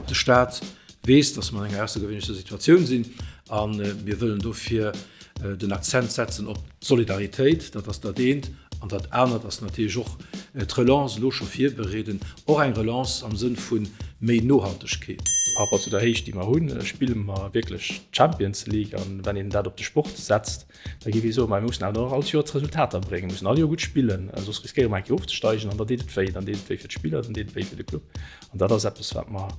De Staat weess, datt mer an enger aussergewéinlecher Situatioun sinn a mir wëllen dofir den Akzent setzen op d'Solidaritéit. Dat ass dat eent. An dat anert ass natierlech och d'Relance elo scho virbereeden, och eng Relance am Sënn vu méi Nohaltegkeet. Par rapport zu der Héicht, déi mer hunn, spille mer wierklech d'Champions League. An wann een dat op de Sport setzt, da géif ee soen, ma mir mussen awer och all Joer d'Resultater bréngen, mir mussen all Joer gutt spillen, soss riskéiere mer eng Kéier ofzesteigen. An da deet et wéi, dann deet et wéi fir d'Spiller, dann deet et wéi fir de Club. An dat ass eppes, wat mer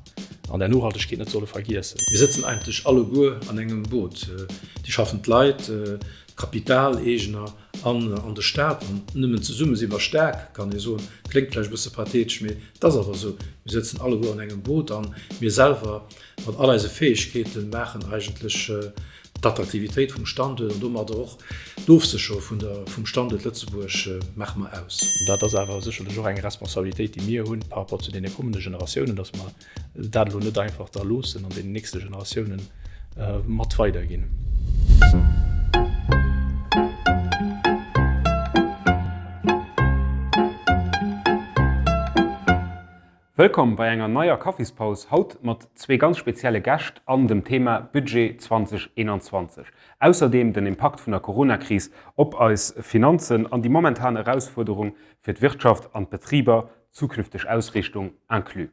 an der Nohaltegkeet net solle vergiessen. Mir sëtzen eigentlech alleguer an engem Boot, déi schaffend Leit, d'Kapitaleegener an an de Staat. An nëmmen zesumme si mer staark, kann ee soen. Kléngt vläicht e bësse pathetesch, mee et ass awer esou. Mir sëtzen alleguer an engem Boot a mir selwer mat all eise Fäegkeete maachen eigentlech d'Attraktivitéit vum Standuert an domadder och d'Ofsécherung vun der, vum Standuert Lëtzebuerg maache mer aus. Dat ass awer sécherlech och eng Responsabilitéit, déi mir hunn par rapport zu deene kommende Generatiounen, dass mer dat elo net einfach da loossen an deenen nächste Generatiounen mat weiderginn. Wëllkomm bei enger neier Kaffispaus, haut mat zwee ganz spezielle Gäscht an dem Thema Budget 2021. Ausserdeem den Impakt vun der Coronakris op eis Finanzen an déi momentan Erausfuerderung fir d'Wirtschaft an d'Betriber, zukünfteg Ausriichtung inclus.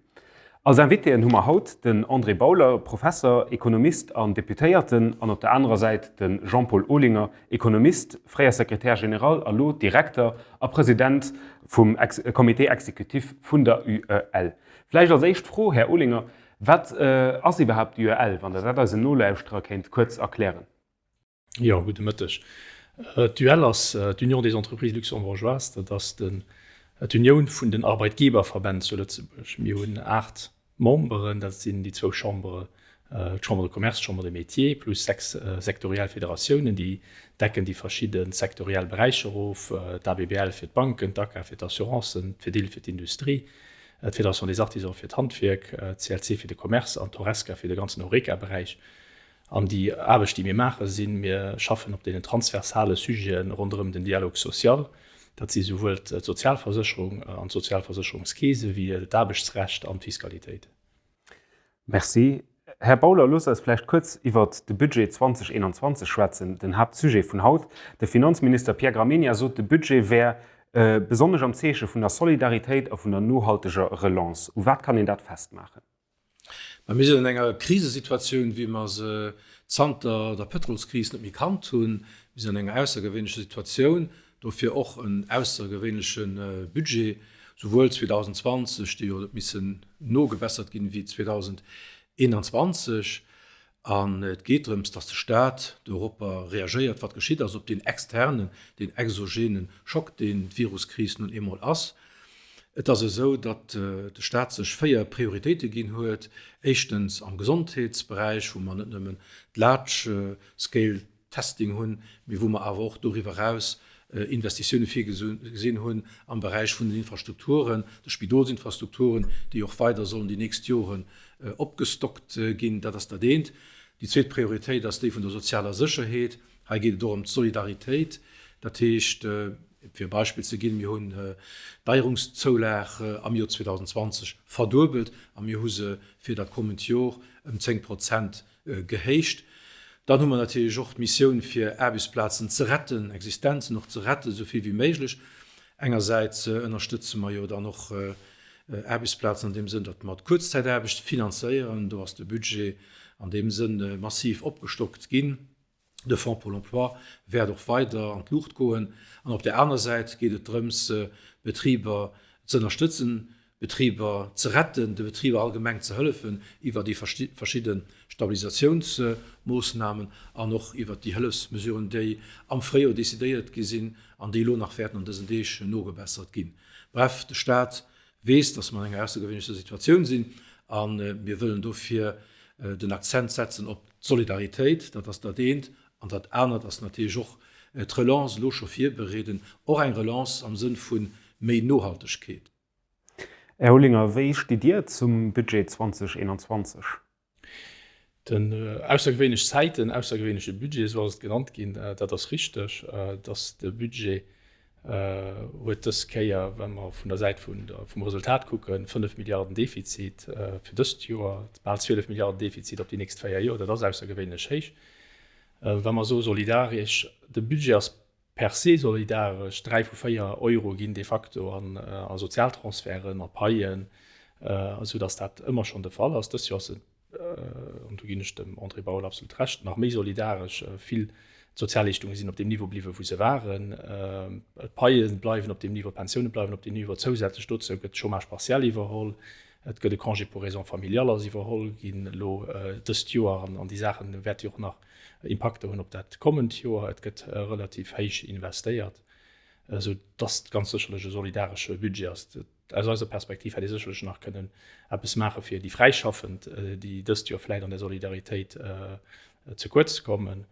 Als Invitéen hu mer haut den André Bauler, Professer, Ekonomist an Deputéierten an op der anerer Säit de Jean-Paul Olinger, Ekonomist, fréier Secrétaire général a lo Direkter a President vum Comité exécutif vun der UEL. Vläicht als éischt Fro, Här Olinger, Wat ass iwwerhaapt d'UEL, wann Der dat eisen Nolauschterer kéint kuerz erklären? Jo, gudde Mëtteg. D'UEL ass d'Union des entreprises luxembourgeoises, dat ass d'Unioun vun den Arbeitgeberverbänn zu Lëtzebuerg. Mir hunn 8 Memberen, dat sinn déi zwou Chambere, d'Chambre de Commerce, d'Chambre des Métiers, plus 6 sektoriell Federatiounen, déi decken déi verschidde sektoriell Beräicher of, d'ABBL fir d'Banken, d'ACA fir d'Assurancen, d'FEDIL fir d'Industrie, d'Fédération des Artisans fir d'Handwierk, d'CLC fir de Commerce an d'Horesca fir de ganzen Horeca-Beräich. An déi Aarbecht, déi mir maachen, sinn, mir schaffen op deenen transversale Sujete ronderëm den Dialogue social. Dat si souwuel d'Sozialversécherung an d'Sozialversécherungskeese wéi d'Aarbechtsrecht an d'Fiskalitéit. Merci. Här Bauler, loosst eis vläicht kuerz iwwert de Budget 2021 schwätzen, den Haaptsujet vun haut. De Finanzminister Pierre Gramegna sot, de Budget wär besonnesch am Zeeche vun der Solidaritéit a vun der nohalteger Relance. U wat kann een dat festmaachen? Mä mir sinn an enger Krisesituatioun, wéi mer se zanter der Pëtrolskris net méi kannt hunn. Mir sinn an enger aussergewéinlecher Situatioun, dofir och en aussergewéinleche Budget, souwuel 2020, dee jo huet missen nogebessert ginn, wéi 2021. An et geet drëms, datt de Staat doropper reagéiert, wat geschitt ass, op deen externen, deen exogene Schock, deen d'Viruskris nun eemol ass. Et ass esou, datt de Staat sech 4 Prioritéite ginn huet. Éischtens am Gesondheetsberäich, wou mer net nëmmen d'Large Scale Testing hunn, mee wou mer awer och doriwwer eraus Investitioune virgesinn hunn am Beräich vun den Infrastrukturen, de Spidolsinfrastrukturen, déi och weider sollen déi nächst Joren opgestockt ginn. Dat ass dat eent. Déi zweet Prioritéit ass déi vun der sozialer Sécherheet. Hei geet et och ëm d'Solidaritéit. Dat heescht, fir e Beispill ze ginn, Mir hunn d'Deierungszoulag am Joer 2020 verduebelt a mir hu se fir dat kommend Jor ëm 10 Prozent gehéicht. Dann hu mer natierlech och d'Missioun, fir Aarbechtsplazen ze retten, Existenzen och ze retten, esou vill wéi méiglech. Engersäits ënnerstëtze mer jo dann och Aarbechtsplazen an deem Sënn, datt mer d'Kuerzzäitaarbecht finanzéieren. Do ass de Budget an deem Sënn massiv opgestockt ginn. De Fonds pour l'emploi wäert och weider an d'Luucht goen. An op där aner Säit geet et drëms, Betriber ze ënnerstëtzen, Betriber ze retten, de Betriber allgemeng ze hëllefen iwwer déi verschidde Stabilisatiounsmoossnamen an och iwwer déi Hëllefsmesuren, déi am Fréijoer decidéiert gi sinn an déi elo nach wäerten an dësen Deeg nogebessert ginn. Bref, de Staat weess, dass mer an enger aussergewéinlecher Situatioun sinn a mir wëllen dofir den Akzent setzen op d'Solidaritéit, dat ass dat eent, an dat anert ass natierlech och d'Relance elo scho virbereeden, och eng Relance am Sënn vu méi Nohaltegkeet. Här Olinger, wéi stitt Dir zum Budget 2021? Den aussergewéinlech Zäiten, aussergewéinleche Budget, esou ass et genannt ginn. Dat ass richteg, dass de Budget. Huet dës Kéier, wa mer vun der Säit vun der, vum Resultat kucken, 5 Milliarden Defizit fir dëst Joer, bal 12 Milliarden Defizit op déi nächst 4 Joer. Dat ass aussergewéinlech héich. Wa mer soe solidaresch, de Budget ass per se solidaresch, 3 vu 4 Euro ginn de facto an a Sozialtransferten, a Paien, esou datt dat ëmmer schonn de Fall ass. Dëst Joer ass et an do ginn ech dem André Baul absolut Recht, nach méi solidaresch. Vill Sozialleeschtunge sinn op deem Niveau bliwwen, wou se waren. D'Paie bleiwen op deem Niveau, d'Pensioune bleiwen op deem Niveau. Zousätzlech dozou gëtt de Chômage partiel iwwerholl, et gëtt e Congé pour raisons familiales ass iwwerholl ginn elo dëst Joer an déi Saache wäerte jo och nach Impakter hunn op dat kommend Joer. Et gëtt relativ héich investéiert, esou dass et ganz sécherlech e solidaresche Budget ass. Aus eiser Perspektiv hätt ee sécherlech nach kënnen eppes maache fir déi Fräischaffend, déi dëst Joer vläicht an der Solidaritéit ze kuerz kommen.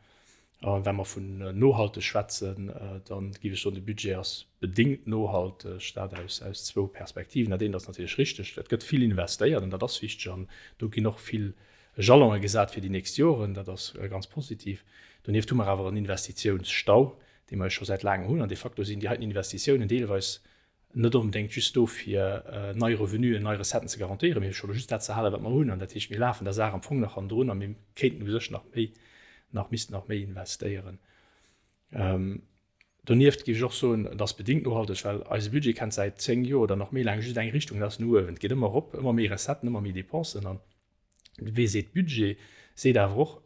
A wa mer vun nohalteg schwätzen, da géif ech soen, de Budget ass bedéngt nohalteg, dat aus zwou Perspektiven. Dat eent ass natierlech richteg, et gëtt vill investéiert an dat ass wichteg an do ginn och vill Jalonge gesat fir déi nächst Joren, dat ass ganz positiv. Donieft hu mer awer en Investitiounsstau, dee mer jo scho säit laangem hunn an de facto sinn déi heiten Investitiounen deelweis net onbedéngt just do fir nei Revenuen, nei Recetten ze garantéieren, mee scho just dat ze halen, wat mer hunn. An dat heescht, mir lafen der Saach am Fong nach hannendrun a mir kéinten u sech nach méi, nach missten nach méi investéieren. Donieft géif ech och soen, et ass bedéngt nohalteg, well eise Budget kennt säit 10 Joer oder nach méi laang just eng Richtung, dat ass no uewen. Et geet ëmmer erop, ëmmer méi Recetten, ëmmer méi Dépensen. An Wee seet Budget, seet awer och,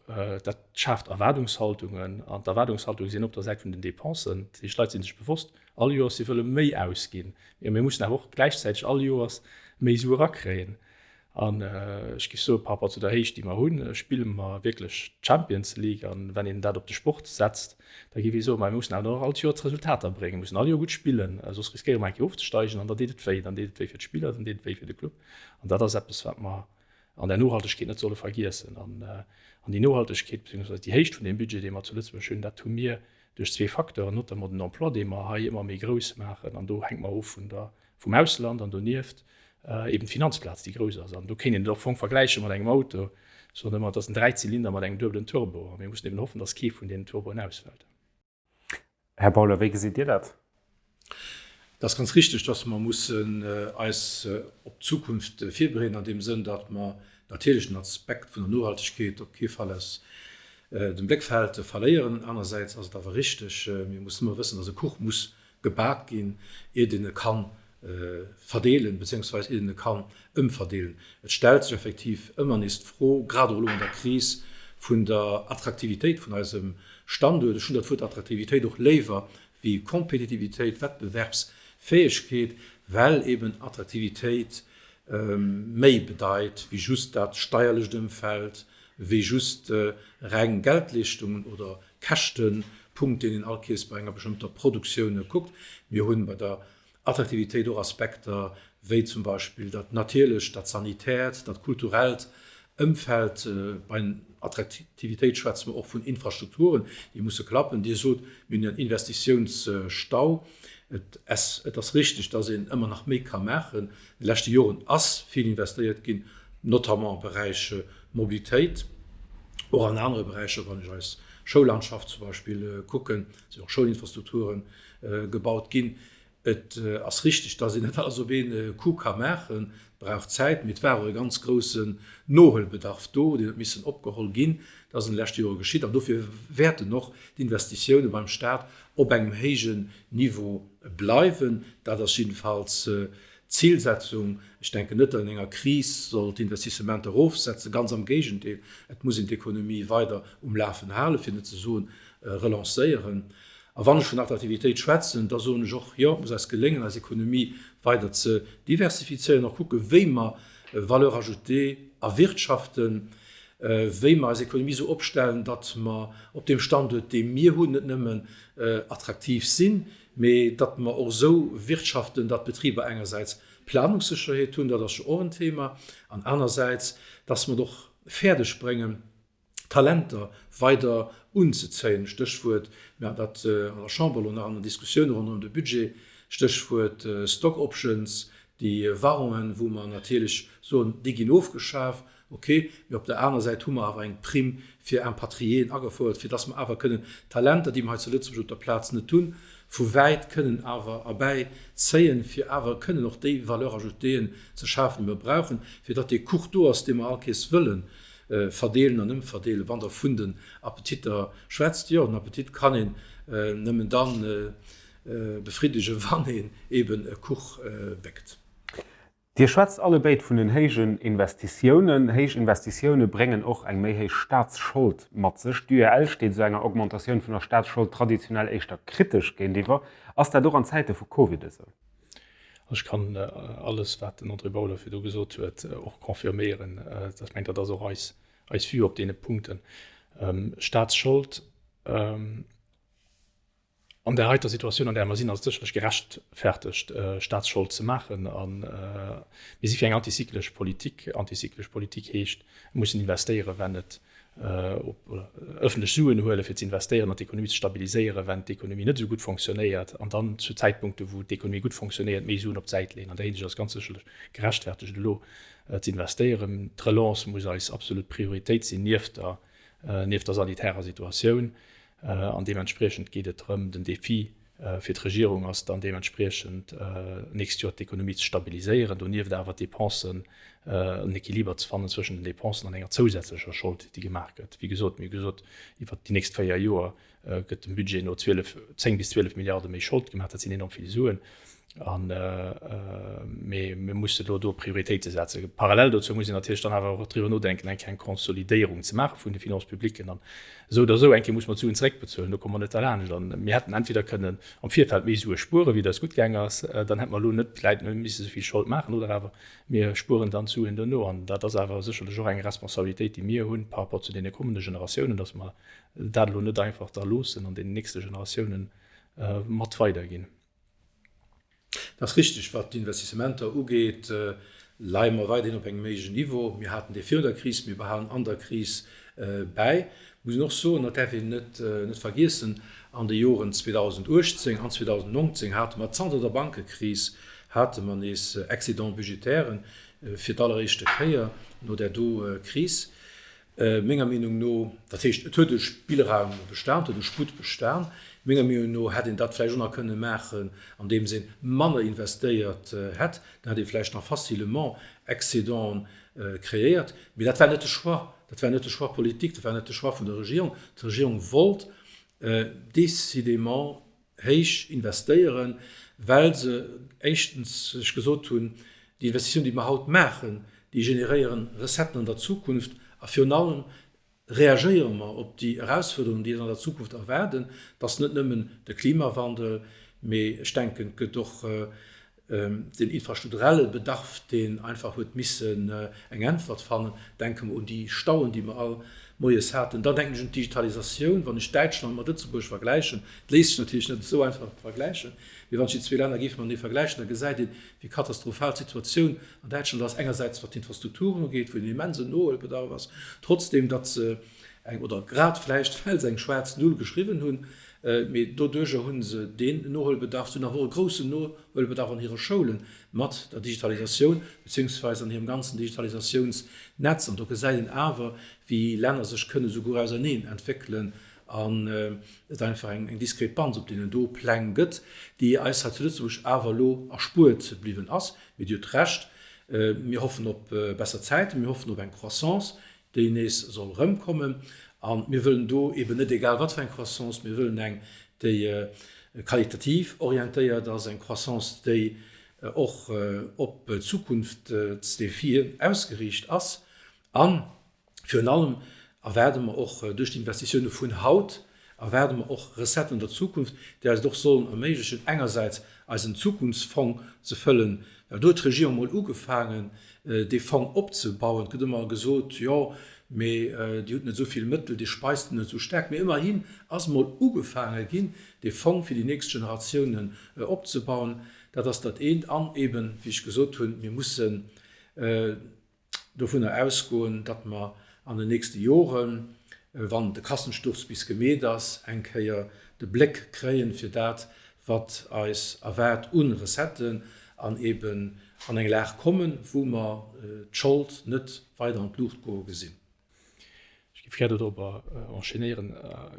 dat schaaft Erwaardungshaltungen an d'Erwaardungshaltunge sinn op der Säit vun den Dépensen. Dat heescht, d'Leit si sech bewosst all Joers, si wëlle méi ausginn, mee mir mussen awer och gläichzäiteg all Joers méi Sue erakréien. An ech géif soen, par rapport zu der Héicht, déi mer hunn, spille mer wierklech d'Champions League. An wann een dat op de Sport setzt, da géif ee soen, ma mir mussen awer dann och all Joer d'Resultater bréngen, mir mussen all Joer gutt spillen, soss riskéiere mer eng Kéier ofzesteigen an da deet et wéi. Dann deet et wéi fir d'Spiller, dann deet et wéi fir de Club. An dat ass eppes, wat mer an der Nohaltegkeet net solle vergiessen. An déi Nohaltegkeet beziehungsweise déi Héicht vun deem Budget, dee mer zu Lëtzebuerg hunn, dat hu mir duerch zwee Facteuren, notamment den Emploi, dee mer hei ëmmer méi grouss maachen, an do hänke mer of vun der, vum Ausland, an donieft eben d'Finanzplaz, déi grouss ass. An do kéint een et och am Fong vergläiche mat engem Auto, ech soen ëmmer, et ass en Dräizylinder mat engem duebelen Turbo, a mir mussen eben hoffen, dass kee vun deenen Turboen ausfält. Här Bauler, wéi gesitt Dir dat? Et ass ganz richtig, dass mer mussen eis op d'Zukunft virbereeden an deem Sënn, datt mer natierlech den Aspekt vun der Nohaltegkeet op kee Fall aus dem Bléckfeld verléieren. Anersäits ass et awer richtig, mir mussen ëmmer wëssen, dass e Kuch muss gebak ginn, iert een e kann verdeelen, beziehungsweise iert een e kann ëmverdeelen. Et stellt sech effektiv ëmmer nees d'Fro, grad och elo an der Kris, vun der Attraktivitéit vun eisem Standuert. Ech hunn dat Wuert Attraktivitéit och léiwer wéi Kompetitivitéit, Wettbewerbsfäegkeet, well eben Attraktivitéit méi bedeit wéi just dat steierlecht Ëmfeld, wéi just reng Geldleeschtungen oder Käschtepunkt, deen een all Kees bei enger bestëmmter Produktioun kuckt. Mir hunn bei der Attraktivitéit och Aspekter wéi zum Beispill dat natierlecht, dat sanitäert, dat kulturellt Ëmfeld. Bei Attraktivitéit schwätze mer och vun Infrastrukturen, déi musse klappen. Dir sot, mir hunn en Investitiounsstau. Et ass richteg, dass een ëmmer nach méi ka maachen. An de leschte Joren ass vill investéiert ginn, notamment am Beräich Mobilitéit, och an anere Beräicher, wann ech eis Schoullandschaft zum Beispill kucken, sinn och Schoulinfrastrukture gebaut ginn. Et ass richteg, dass een net alles op ee Coup ka maachen, et brauch Zäit, mee et war och e ganz groussen Nohuelbedarf do, deen huet missen opgeholl ginn. Dat ass an de leschte Jore geschitt an dofir wäerten och d'Investitioune beim Stat op engem héijen Niveau bleiwen. Dat ass jiddefalls d'Zilsetzung. Ech denken net, datt een an enger Kris soll d'Investissementer erofsetzen, ganz am Géigendeel, et muss een d'Ekonomie weider um Lafen halen, fir net ze soen relancéieren. A wann ech vun Attraktivitéit schwätzen, da soen ech och, jo, et muss eis geléngen, eis Ekonomie weider ze diversifizéieren, och kucken, wéi mer Valeur ajoutée erwirtschaften, wéi mer eis Ekonomie esou opstellen, datt mer op deem Standuert, dee mir hunn, net nëmmen attraktiv sinn, mee datt mer och esou wirtschaften, datt d'Betriber engersäits Planungssécherheet hunn, dat ass jo och en Thema, an anersäits, datt mer et och fäerdeg bréngen, Talenter weider unzezéien, Stéchwuert, mir haten dat an der Chamber elo nach an der Diskussioun ronderëm de Budget, Stéchwuert Stock Options, déi Warrongen, wou mer natierlech soen, déi ginn ofgeschaf, ok, mee op der anerer Säit hu mer awer eng Primm fir Impatriéen agefouert, fir dass mer awer kënnen Talenter, déi mer hei zu Lëtzebuerg op der Plaz net hunn. vu wäit kënnen awer erbäi zéien, fir awer kënnen och déi Valeur ajoutéen ze schafen, déi mer brauchen, fir datt dee Kuch do ass, dee mer all Kees wëlle verdeelen an ëmverdeelen. Wann Der vun den Appetitter schwätzt, jo, den Appetit kann een nëmmen da befriddegen, wann een eben e Kuch béckt. Dir schwätzt allebéid vun den héijen Investitiounen. Héich Investitioune bréngen och eng méi héich Staatsschold mat sech. D'UEL steet esou enger Augmentatioun vun der Staatsschold traditionell éischter kritesch géintiwwer. Ass dat och an Zäite vu Covid esou? Ech kann alles, wat den André Bauler virdu gesot huet, och confirméieren. Ech mengen, dat ass och eis Vue op deene Punkten. Staatsschold. An där heiter Situatioun, an där mer sinn, ass et sécherlech gerechtfertegt, Staatsschold ze maachen. A mir si fir eng antizyklesch Politik. Antizyklesch Politik heescht, mir mussen investéieren, wenn et, oder ëffentlech Suen huelen, fir ze investéieren an d'Ekonomie ze stabiliséieren, wenn d'Ekonomie net esou gutt fonctionnéiert, an dann zu Zäitpunkte, wou d'Ekonomie gutt fonctionnéiert, méi Suen op d'Säit leeën. An där Hinsicht ass et ganz sécherlech gerechtfertegt, elo ze investéieren. D'Relance muss eis absolut Prioritéit sinn, nieft der, nieft der sanitärer Situatioun. An deementspriechend geet et drëm, den Defi fir d'Regierung ass dann deementspriechend d'nächst Joer d'Ekonomie ze stabiliséieren, donieft awer d'Depensen, en Equiliber ze fannen zwëschen den Depensen an enger zousätzlecher Schold, déi gemaach gëtt. Wéi gesot, mir hu gesot, iwwert déi nächst 4 Joer gëtt dem Budget no 12, 10 bis 12 Milliarde méi Schold gemaach. Dat sinn enorm vill Suen. An, mee mir musse elo do Prioritéite setzen. Parallel dozou muss een natierlech dann awer och driwwer nodenken, eng kleng Konsolidéierung ze maache vun de Finances publiques. An esou oder esou, eng Kéier muss mer d'Suen zeréckbezuelen, do komme mer net derlaanscht. An mir hätten entweder kënnen am Virfeld méi Sue spueren, wéi et eis gutt gaang ass, dann hätte mer elo net vläicht misse esou vill Schold maachen, oder awer mir spueren dann d'Suen duerno. An dat ass awer sécherlech och eng Responsabilitéit, déi mir hunn par rapport zu deene kommende Generatiounen, dass mer dat elo net einfach da loossen an deenen nächste Generatiounen mat weiderginn. Dat ass richteg. Wat d'Investissementer ugeet, leie mer weiderhin op engem héijen Niveau. Mir haten dee virun der Kris, mir behalen an der Kris bäi. Muss een och soen, dat däerf een net vergiessen, an de Joren 2018 an 2019 hate mer zanter der Bankekris hate mer nees Excédents budgétairen fir d'alleréischte Kéier no där do Kris. Menger Meenung no, dat heescht, et huet e Spillraum bestan, et huet e Sputt bestan. Menger Meenung no hätt een dat vläicht och nach kënne maachen, andeems ee manner investéiert hätt. Dann hätt ee vläicht nach facilement Excédenten kreéiert. Mee dat war net de Choix. Dat war net de Choix politique, dat war net de Choix vun der Regierung. D'Regierung wollt décidément héich investéieren, well se éischtens sech gesot hunn, déi Investitiounen, déi mer haut maachen, déi generéieren Recetten an der Zukunft a virun allem reagéiere mer op déi Erausfuerderungen, déi eis an der Zukunft erwaarden. Et ass net nëmmen de Klimawandel, mee ech denken, et gëtt och Den infrastrukturelle Bedarf, deen einfach huet missen eng Äntwert fannen, denke mer un déi Stauen, déi mer all moies haten, dann denken ech un d'Digitalisatioun, wann ech Däitschland mat Lëtzebuerg vergläichen, et léisst sech natierlech net esou einfach vergläichen, mee wann ech déi zwee Länner géif matenee vergläichen, da gesäit een, wéi katastrophal d'Situatioun an Däitschland ass, engersäits wat d'Infrastrukturen ugeet, wou en immensen Nohuelbedarf ass, trotzdeem datt se eng, oder grad vläicht well se eng schwaarz Null geschriwwen hunn, Mee doduerjer hu se deen Nohuelbedarf. Se hunn awer och e groussen Nohuelbedarf an hire Schoule mat der Digitalisatioun, beziéungsweis an hirem ganzen Digitalisatiounsnetz. An do gesäit een awer, wéi Länner sech kënne souguer auserneen entwéckelen an et einfach eng Diskrepanz op deenen do Pläng gëtt, déi eis hei zu Lëtzebuerg awer elo erspuert bliwwen ass. Mee Dir hutt Recht, mir hoffen op besser Zäiten, mir hoffen op eng Croissance, déi nees soll erëmkommen. A mir wëllen do eben net egal wat fir eng Croissance, mir wëllen eng, déi qualitativ orientéiert ass, eng Croissance, déi och op Zukunftsdefien ausgeriicht ass. A virun allem erwaarde mer och duerch d'Investitioune vun haut, erwaarde mer och Recetten an der Zukunft, déi eis et och sollen erméiglechen, engersäits eisen Zukunftsfong ze fëllen, well do huet d'Regierung emol ugefaangen, dee Fong opzebauen. Et gëtt ëmmer gesot, jo, mee Dir hutt net esou vill Mëttel, Dir speist net esou staark. Mee ëmmerhin ass emol ugefaange ginn, dee Fong fir déi nächst Generatiounen opzebauen. Dat ass dat eent. An eben, wéi ech gesot hunn, mir mussen, dovunner ausgoen, datt mer an den nächste Joren, wann de Kassensturz bis gemeet ass, eng Kéier de Bléck kréien fir dat, wat eis erwaart u Recetten an eben an eng Lag kommen, wou mer d'Schold net weider an d'Luucht goe gesinn. Ech. Géif gär dodropper enchaînéieren.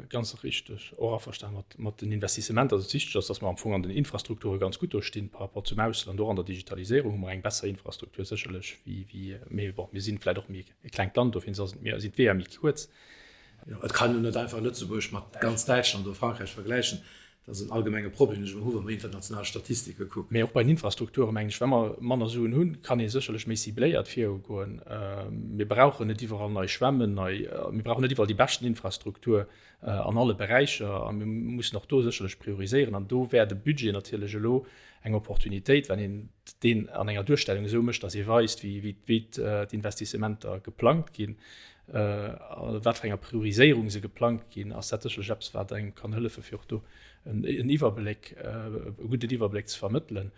Ganz richteg, och averstan mat den Investissementer, dass et wichteg ass, dass mer am Fong an den Infrastrukture ganz gutt do stinn par rapport zum Ausland. Och an der Digitaliséierung hu mer eng besser Infrastruktur sécherlech wéi, mee bon, mir si vläicht och méi e klengt Land, dofir sinn d'Weeër méi kuerz. Jo, et kann een net einfach Lëtzebuerg mat ganz Däitschland oder Frankräich vergläichen. Dat ass en allgemenge Problem, deen ech ëmmer hu wa mer international Statistike kucken. Mee och bei den Infrastrukturen, mengen ech, wa mer manner Suen hunn, kann ee sécherlech méi cibléiert virugoen. Mir brauchen net iwwerall nei Schwämmen, nei, mir brauchen net iwwerall déi beschten Infrastruktur an alle Beräicher a mir mussen och do sécherlech prioriséieren. An do wär de Budget natierlech elo eng Opportunitéit, wann een deen an enger Duerstellung esou mécht, datt ee weist, wéi d'Investissementer geplangt ginn, a wat fir enger Prioriséierung se geplangt ginn, ass dat sécherlech eppes, wat engem kann hëllefen, fir och do en Iwwerbléck, e gudden Iwwerbléck ze vermëttelen.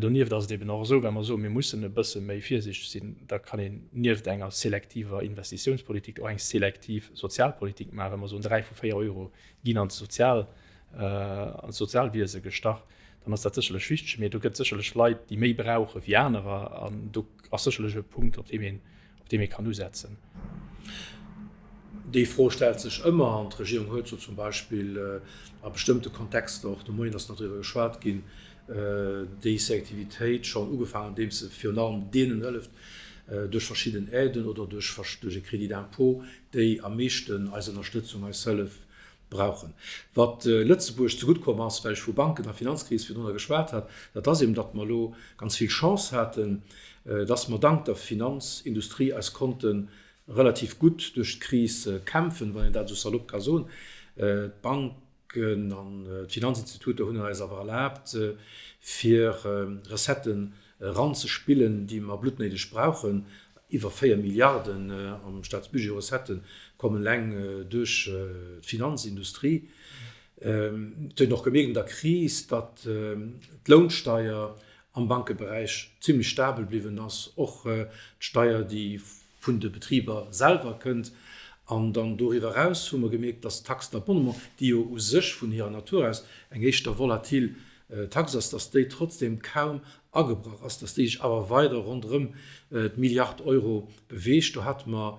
Donieft ass et eben och esou, wa mer soen, mir mussen e bësse méi virsiichteg sinn, da kann een nieft enger selektiver Investitiounspolitik och eng selektiv Sozialpolitik maachen. Wa mer soen, 3 vu 4 Euro ginn an d'Sozial, an d'Sozialwiese gestach, dann ass dat sécherlech wichteg. Mee do gëtt sécherlech Leit, déi méi brauche wéi anerer an do ass sécherlech e Punkt, op deem een op deem ee kann usetzen. Déi Fro stellt sech ëmmer, an d'Regierung huet sou zum Beispill a bestëmmte Kontexter, och de Moien ass nach driwwer geschwat ginn, déi Selektivitéit schonn ugefaangen, andeems se virun allem deenen hëlleft, duerch verschidden Aiden oder duerch e Crédit d'impôt, déi am meeschten eis Ënnerstëtzung, eis Hëllef brauchen. Wat Lëtzebuerg zegutt komm ass, well ech vu Banken a Finanzkris virdrunner geschwat hat, dat ass eben, datt mer elo ganz vill Chance haten, datt mer dank der Finanzindustrie eis konnte relativ gutt duerch d'Kris kämpfen, wann een dat esou salopp ka soen. D'Banken an d'Finanzinstituter hunn et eis awer erlaabt, fir Recetten eranzespillen, déi mer bluttnéideg brauchen. Iwwer 4 Milliarden am Staatsbudget u Recettë kommen eleng duerch d'Finanzindustrie. Et huet een och gemierkt an der Kris, datt d'Lounsteier am Bankeberäich zimlech stabel bliwwen ass, och d'Steier, déi vun de Betriber selwer kënnt. An dann doriwwer eraus hu mer gemierkt, datt d'Taxe d'abonnement, déi jo u sech vun hirer Natur aus eng éischter volatil Tax ass, datt déi trotzdem kaum agebrach ass, datt déi sech awer weider ronderëm d'Milliard Euro beweegt. Do hate mer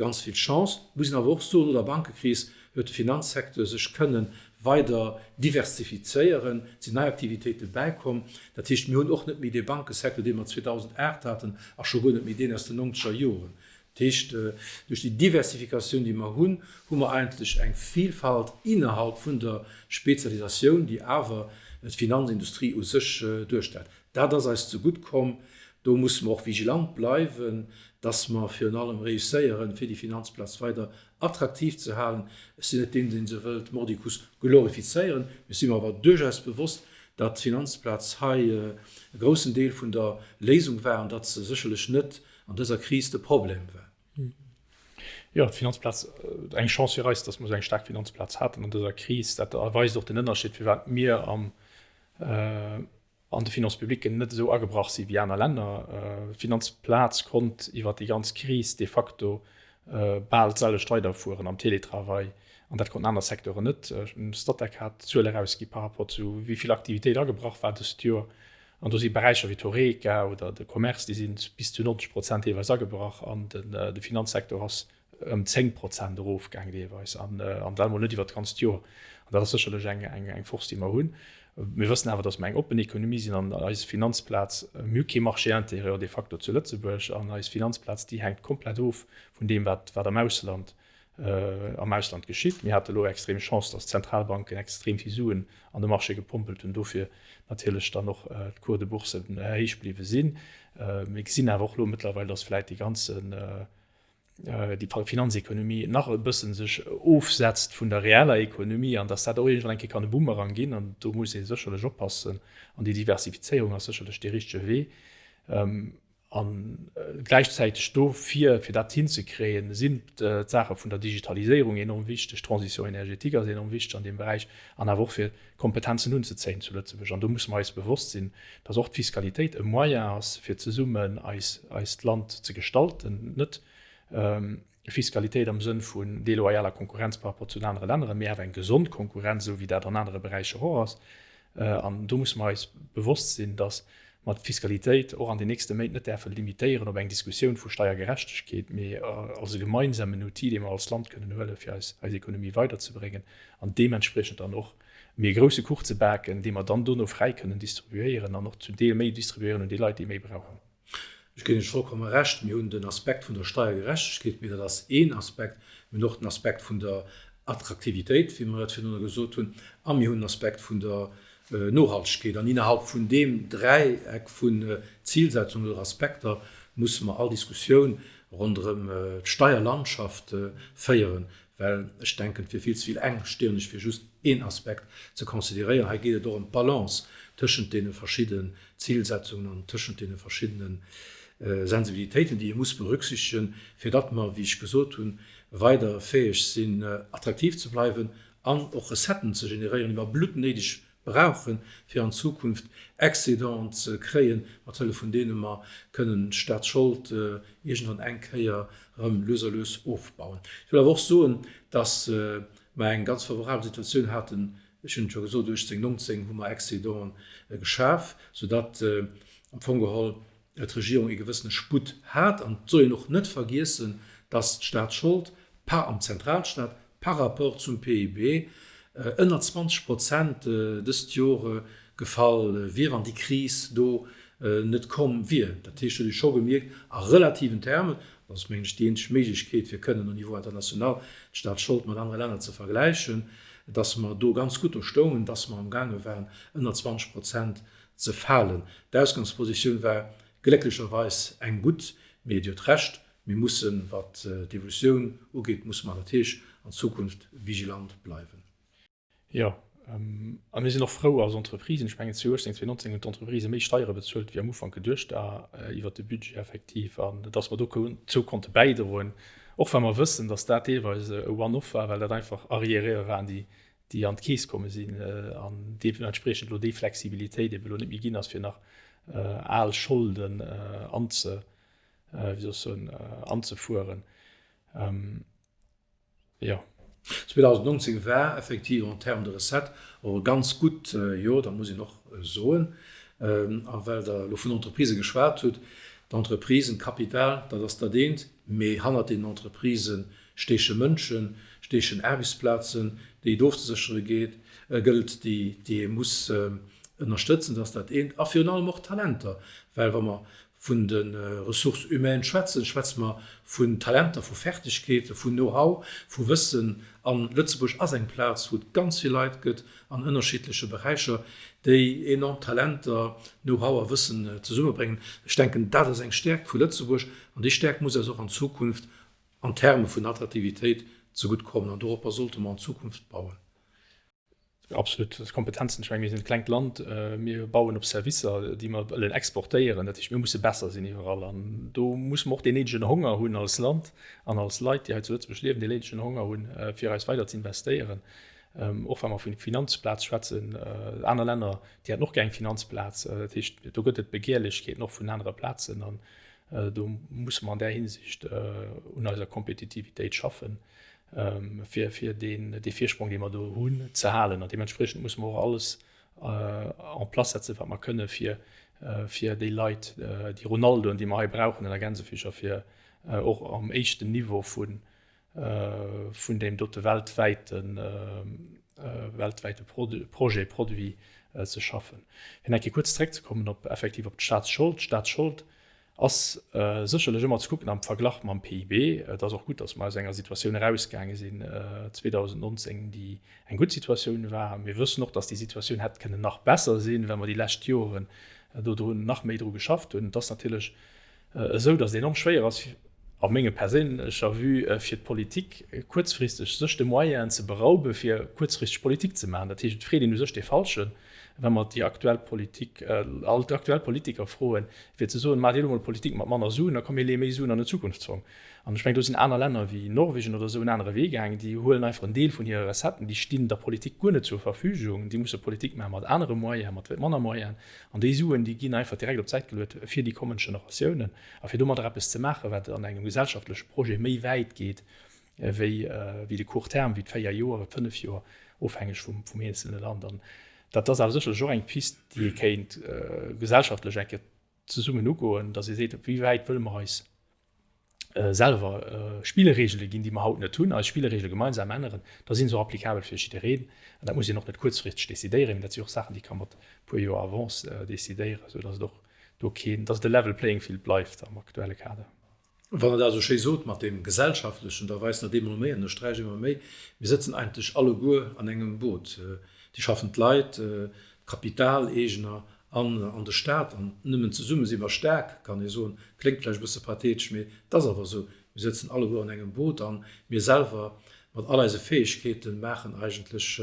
ganz vill Chance. Muss een awer och soen, no der Bankekris huet de Finanzsecteur sech kënne weider diversifizéieren, et sinn nei Aktivitéite bäikomm. Dat heescht, mir hunn och net méi dee Bankesecteur, dee mer 2008 haten, a scho guer net méi deen aus den nonzeger Joren. Dat heescht, duerch déi Diversifikatioun, déi mer hunn, hu mer eigentlech eng Vielfalt innerhalb vun der Spezialisatioun, déi awer d'Finanzindustrie u sech duerstellt. Dat ass eis zegutt komm. Do musse mer och vigilant bleiwen, dass mer virun allem réusséieren, fir déi Finanzplaz weider attraktiv ze halen. Ech sinn net deen, dee se wëllt mordicus glorifizéieren. Ech si mer awer duerchaus bewosst, datt d'Finanzplaz hei e groussen Deel vun der Léisung war an datt se sécherlech net an dëser Kris de Problem war. Jo, d'Finanzplaz, eng Chance fir eis, datt mer esou eng staark Finanzplaz haten an dëser Kris. Dat weist och den Ënnerscheed, firwat mir am, an de Finances publiques net esou agebrach si wéi aner Länner. D'Finanzplaz konnt iwwer déi ganz Kris de facto bal d'selwecht weiderfueren am Teletravail, an dat konnten aner Secteuren net. Statec hat d'Zuel erausgi par rapport zu wéi vill Aktivitéit agebrach war dëst Joer. An do si Beräicher wéi d'Horeca oder de Commerce, déi si bis zu 90 Prozent deelweis agebrach an de Finanzsektor ass ëm 10 Prozent erofgaang deelweis an dat emol net iwwer d'ganzt Joer. An dat ass sécherlech eng Force, déi mer hunn. Mir wëssen awer, datt mer eng oppen Ekonomie sinn an eis Finanzplaz, mir hu kee Marché intérieur de facto zu Lëtzebuerg an eis Finanzplaz, déi hänkt komplett of vun deem, wat am Ausland am Ausland geschitt. Mir hate elo extrem Chance, datt d'Zentralbanken extrem vill Suen an de Marché gepompelt hunn, dofir natierlech dann och d'Cours de bourse héich bliwwe sinn. Mir gesinn awer och elo mëttlerweil, datt vläicht déi ganzen, déi Finanzekonomie nach e bësse sech ofsetzt vun der reeller Ekonomie an datt dat och iergendwann eng Kéier kann e Boomerang ginn. An do muss ee sécherlech oppassen an déi Diversifizéierung ass sécherlech dee richtege Wee. A gläichzäiteg dofir, fir dat hinzekréien, sinn d'Saache vun der Digitaliséierung enorm wichteg, d'Transition énergétique ass enorm wichteg an deem Beräich an awer och fir Kompetenzen unzezéien zu Lëtzebuerg. An do musse mer eis bewosst sinn, dass och d'Fiskalitéit e Moyen ass, fir zesummen eis eist Land ze gestalten, net Fiskalitéit am Sënn vun deloyaler Konkurrenz par rapport zu den anere Länneren, mee awer eng gesond Konkurrenz, esou wéi dat an anere Beräicher och ass. An do musse mer eis bewosst sinn, dass. mer d'Fiskalitéit och an den nächste Méint net däerfe limitéieren op eng Diskussioun vu Steiergerechtegkeet, mee als e gemeinsamen Outil, dee mer als Land kënnen huelen, fir eis Ekonomie weiderzebréngen an deementspriechend dann och méi e grousse Kuch ze baken, dee mer dann dono fräi kënnen distribuéieren an och zum Deel méi distribuéieren un déi Leit, déi méi brauchen. Ech ginn Iech vollkomme Recht. Mir hunn den Aspekt vun der Steiergerechtegkeet, mee dat ass een Aspekt. Mir hunn och den Aspekt vun der Attraktivitéit, wéi mer et virdrunner gesot hunn, a mir hunn den Aspekt vun der Nohaltegkeet. An innerhalb vun deem Dräieck vun Zilsetzungen oder Aspekter musse mer all Diskussioun ronderëm d'Steierlandschaft féieren, well ech denken, et wier vill ze vill engstirneg, fir just een Aspekt ze consideréieren. Hei geet et och ëm d'Balance tëschent deene verschidden Zilsetzungen an tëschent deene verschiddene Sensibilitéiten, déi ee muss berücksichtegen, fir datt mer, wéi ech gesot hunn, weider fäeg sinn, attraktiv ze bleiwen an och Recetten ze generéieren, déi mer bluttnéideg brauchen, fir an Zukunft Excédenten ze kréien, mat Hëllef vun deene mer kënnen d'Staatsschold iergendwann eng Kéier erëm lues a lues ofbauen. Ech wëll awer och soen, datt mer eng ganz favorabel Situatioun haten, ech hunn et scho gesot, 18, 19 hu mer Excédenten geschaf, soudatt am Fong geholl d'Regierung ee gewëssene Sputt hat. An et soll een och net vergiessen, datt d'Staatsschold par am Zentralstaat par rapport zum PIB ënner 20 Prozent dëst Jor gefall wier, wann déi Kris do net komm wier. Dat heescht, huet ee scho gemierkt, a relativen Termen, dat ass mengen ech déi eenzeg Méiglechkeet fir kënnen au niveau international d'Staatsschold mat anere Länner ze vergläichen, datt mer do ganz gutt do stoungen, datt mer amgaange waren ënner 20 Prozent ze falen. D'Ausgangspositioun war glécklecherweis eng gutt, mee Dir hutt Recht, mir mussen, wat d'Evolutioun ugeet, musse mer natierlech an Zukunft vigilant bleiwen. Jo, a mir sinn och frou als Entreprisen, ech mengen 2018, 2019 hunn d'Entreprisë méi Steiere bezuelt wéi am Ufank geduecht war iwwert de Budget effektiv, an dass mer dozou konnte bäidroen, och wa mer wëssen, dass dat deelweis e One-off war, well dat einfach Arriéré waren, déi déi an d'Keess komme sinn an deementspriechend elo déi Flexibilitéit ebe elo net méi ginn ass, fir nach al Scholden anze, wéi soll ech soen, anzefueren. Jo. 2019 war effektiv en termes de recettes och e ganz gutt Joer, dat muss een och soen. A well Der elo vun Entreprisë geschwat hutt, d'Entreprisen, d'Kapital, dat ass dat eent, mee hannert deenen Entreprisë steeche Mënschen, steechen Aarbechtsplazen, déi et ofzeséchere geet, gëllt, déi, déi ee muss ënnerstëtzen, dat ass dat eent, a virun allem och Talenter, well wa mer vun de Ressources humaines schwätzen, schwätze mer vun Talenter, vu Fertigkeeten, vun Know-how, vu Wëssen. A Lëtzebuerg ass eng Plaz, wou et ganz vill Leit gëtt an ënnerschiddleche Beräicher, déi enorm Talenter, Know-how a Wëssen zesummebréngen. Ech denken, dat ass eng Stäerkt vu Lëtzebuerg an déi Stäerkt muss eis och an Zukunft an Terme vun Attraktivitéit zegutt kommen an doropper sollte mer an Zukunft bauen. Absolut, d'Kompetenzen, ech menge mir sinn e klengt Land, mir bauen op Servicer, déi mer wëllen exportéieren. Dat heescht, mir musse besser sinn iwwerall an do musse mer och deen néidegen Honger hunn als Land an als Leit, déi hei zu Lëtzebuerg liewen, deen néidegen Honger hunn, fir eis weider ze investéieren. Och wa mer vun Finanzplaz schwätzen, aner Länner, déi hätten och gär eng Finanzplaz. Dat heescht, do gëtt et Begehrlechkeeten och vun anere Plazen an Do musse mer an där Hinsicht un eiser Kompetitivitéit schaffen, fir dee Virsprong, dee mer do hunn, ze halen. An deementspriechend musse mer och alles en place setzen, wat mer kënnen, fir déi Leit, déi Ronaldoen, déi mer hei brauchen ënner Gänsefüßcher, fir och am éischten Niveau vun deem dote weltwäite Projet, Produit ze schaffen. Fir nach eng Kéier kuerz zréckzekommen op effektiv op d'Staatsschold. D'Staatsschold ass sécherlech ëmmer ze kucken am Verglach mam PIB. Et ass och gutt, datt mer aus enger Situatioun erausgaange sinn 2019, déi eng gutt Situatioun war. Mir wëssen och, datt déi Situatioun hätt kënnen nach besser sinn, well mer déi lescht Joren dodrun nach méi dru geschafft hunn. Et ass natierlech esou, datt et enorm schwéier ass, a menge perséinlecher Vue, fir d'Politik kuerzfristeg sech de Moyenen ze berauben, fir kuerzfristeg Politik ze maachen. Dat heescht, et freet een u sech dee Falschen, wa mer déi aktuell Politik, all d'aktuell Politiker froen, fir ze soen, Maacht Dir elo mol Politik mat manner Suen, da komm mir leeë méi Suen an den Zukunftsfong. An ech mengen, do sinn aner Länner wéi Norwegen oder esou en anere Wee gaangen. Déi huelen einfach en Deel vun hire Recetten, déi stinn der Politik guer net zur Verfügung, déi musse Politik maache mat anere Moyenen, mat manner Moyenen. An déi Suen, déi ginn einfach direkt op d'Säit geluet fir déi kommend Generatiounen a fir domadder eppes ze maachen, wat an engem gesellschaftleche Projet méi wäit geet wéi de court terme, wéi d'véier Joer, d'fënnef Joer, ofhängeg vum eenzelne Land. Dat ass awer sécherlech och eng Pist, déi ee kéint gesellschaftlech eng Kéier zesummen ugoen, datt ee seet, wéi wäit wëlle mer eis selwer Spilleregele ginn, déi mer haut net hunn, eis Spilleregele gemeinsam änneren, da si se och applicabel fir jiddereen. An dat muss een och net kuerzfristeg decidéieren, mee dat si och Saachen, déi ka mat e puer Joer Avance decidéieren, soudatt et och do keen, datt et e level playing field bleift am aktuelle Kader. Wann Der dat esou schéi sot mat deem Gesellschaftlechen, da weist dat eemol méi, ënnersträicht eemol méi, mir sëtzen eigentlech alleguer an engem Boot, déi schaffend Leit, d'Kapitaleegener an an de Staat. An nëmmen zesumme si mer staark, kann ee soen. Kléngt vläicht e bësse pathetesch, mee et ass awer esou, Mir sëtzen alleguer an engem Boot a mir selwer mat all eise Fäegkeete maachen eigentlech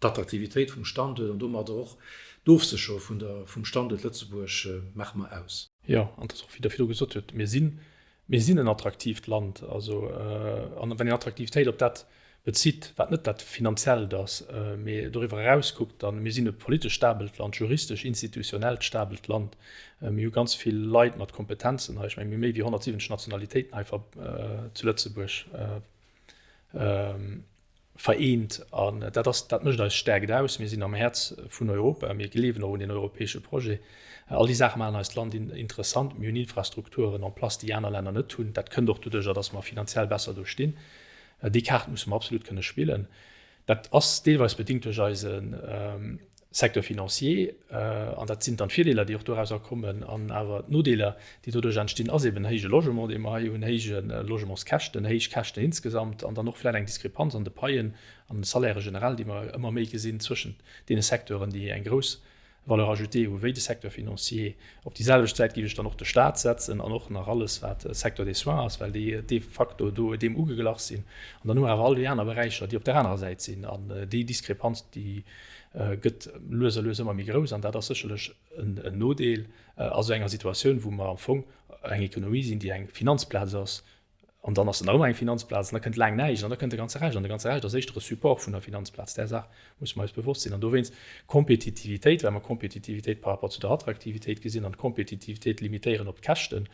d'Attraktivitéit vum Standuert an domadder och d'Ofsécherung vun der, vum Standuert Lëtzebuerg maache mer aus. Jo, an et ass och, wéi Der virdru gesot hutt, mir sinn, mir sinn en attraktiivt Land. Also, an wann een Attraktivitéit op dat bezitt, wat net dat Finanziellt ass, mee doriwwer eraus kuckt, dann, mir sinn e politesch stabelt Land, juristesch, institutionellt stabelt Land. Mir hu ganz vill Leit mat Kompetenzen hei. Ech mengen, mir hu méi wéi 170 Nationalitéiten hei zu Lëtzebuerg. Vereent an dat ass, dat mécht eis Stäerkt aus. Mir sinn am Häerz vun Europa, mir gleewen och un den europäesche Projet. All déi Saache maachen eist Land interessant. Mir hunn Infrastrukturen en place, déi aner Länner net hunn. Dat kënnt och doduercher, datt mer finanziell besser do stinn. Déi Kaart musse mer absolut kënne spillen. Dat ass deelweis bedingt duerch eise Secteur financier, an dat sinn dann d'Virdeeler, déi och dorauser kommen, an awer d'Nodeeler, déi doduerch entstinn, ass eben héije Logement, dee mer hei hunn, héije Logementskäschten, héich Käschten insgesamt an dann och vläicht eng Diskrepanz an de Paien, an de Salairë generell, déi mer ëmmer méi gesinn zwëschent deene Secteuren, déi eng grouss Valeur ajoutée hu wéi de Secteur financier. Op déi selwecht Säit géif ech dann och de Stat setzen an och nach alles, wat Secteur des soins ass, well déi de facto do deem ugeglach sinn. An dann hu mer awer all déi aner Beräicher, déi op där anerer Säit sinn. An déi Diskrepanz, déi gëtt lues a lues ëmmer méi grouss. An dat ass sécherlech en Nodeel a sou enger Situatioun, wou mer am Fong eng Ekonomie sinn, déi eng Finanzplaz ass, An dann ass et nach ëmmer eng Finanzplaz an da kënnt laang näischt an da kënnt de ganze Rescht. An de ganze Rescht ass éischter e Support vun der Finanzplaz. Där Saach musse mer eis bewosst sinn. An dowéinst Kompetitivitéit, well mer Kompetitivitéit par rapport zu der Attraktivitéit gesinn an d'Kompetitivitéit limitéieren op d'Käschten,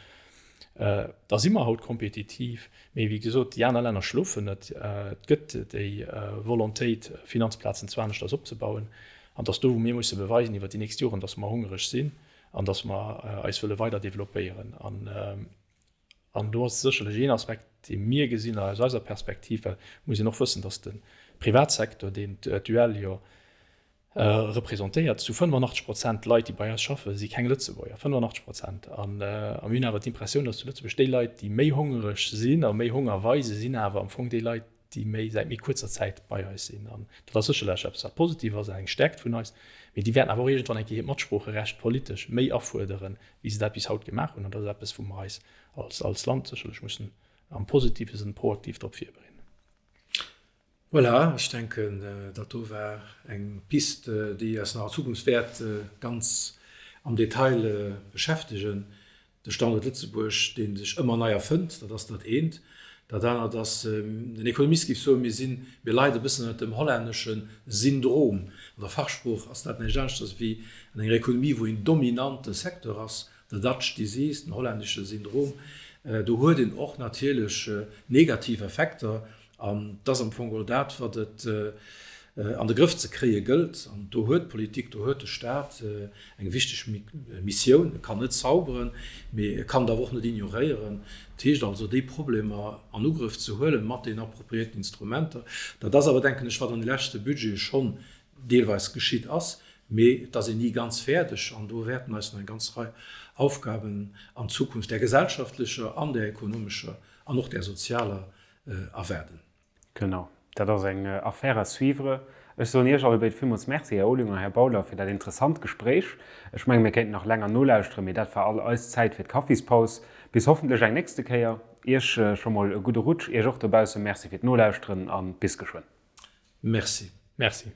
da si mer haut kompetitiv. Mee wéi gesot, déi aner Länner schlofen net. Et gëtt déi Volontéit, Finanzplazen zwar aneschters opzebauen. An et ass do, wou mir musse beweisen iwwert déi nächst Joren, dass mer hongereg sinn an dass mer eis wëlle weider developpéieren. An do ass sécherlech een Aspekt, dee mir gesinn aus eiser Perspektiv, well et muss een och wëssen, datt de Privatsecteur, deen d'UEL jo representéiert, zu 85 Prozent d'Leit, déi bei eis schaffen, si keng Lëtzebuerger, 85 Prozent. A mir hunn awer d'Impressioun, datt zu Lëtzebuerg déi Leit, déi méi hongereg sinn a méi Honger weisen, sinn awer am Fong déi Leit, déi méi säit méi kuerzer Zäit bei eis sinn. An dat ass sécherlech eppes, wat positiv ass an eng Stärkt vun eis, mee déi wäerten awer och iergendwann eng Kéier hiert Matsproocherecht politesch méi afuerderen, wéi se dat bis haut gemaach hunn. An dat ass eppes, wou mer eis als, als Land sécherlech mussen am positive Sënn proaktiv drop virbereeden. Voilà, ech denken, dat do war eng Piste, déi eis nach an Zukunft wäert ganz am Detail beschäftegen. De Standuert Lëtzebuerg, dee sech ëmmer nei erfënnt, dat ass dat eent. Dat anert ass, den Ekonomist géif soen, mir sinn, mir leide e bëssen ënnert dem hollännesche Syndrom. An der Fachsprooch ass dat näischt aneschters wéi an enger Ekonomie, wou een dominante Secteur ass, the Dutch disease, den hollännesche Syndrom. Do huet een och natierlech negativ Effekter An et ass am Fong geholl dat, wat et an de Grëff ze kréie gëllt. An do huet d'Politik, do huet de Stat eng wichteg Missioun. E kann net zauberen, mee e kann et awer och net ignoréieren. Dat heescht also, déi Problemer an Ugrëff ze huelen mat den appropriéierten Instrumenter. Dat ass awer, denken ech, wat an de leschte Budgete schonn deelweis geschitt ass. Mee et ass een ni ganz fäerdeg an do wäerten eis nach eng ganz Rei Aufgaben an Zukunft, där gesellschaftlecher an där ekonomescher an och där sozialer, erwaarden. Genau, dat ass eng Affaire à suivre. Ech soen Iech allebéid villmools Merci, Här Olinger a Här Bauler, fir dat interessant Gespréich. Ech menge mir kéinten nach länger nolauschteren, mee dat war all eis Zäit fir d'Kaffispaus. Bis hoffentlech eng nächste Kéier. Iech scho mol e gudde Rutsch, Iech och dobausse Merci fir d'Nolauschteren a bis geschwënn. Merci. Merci.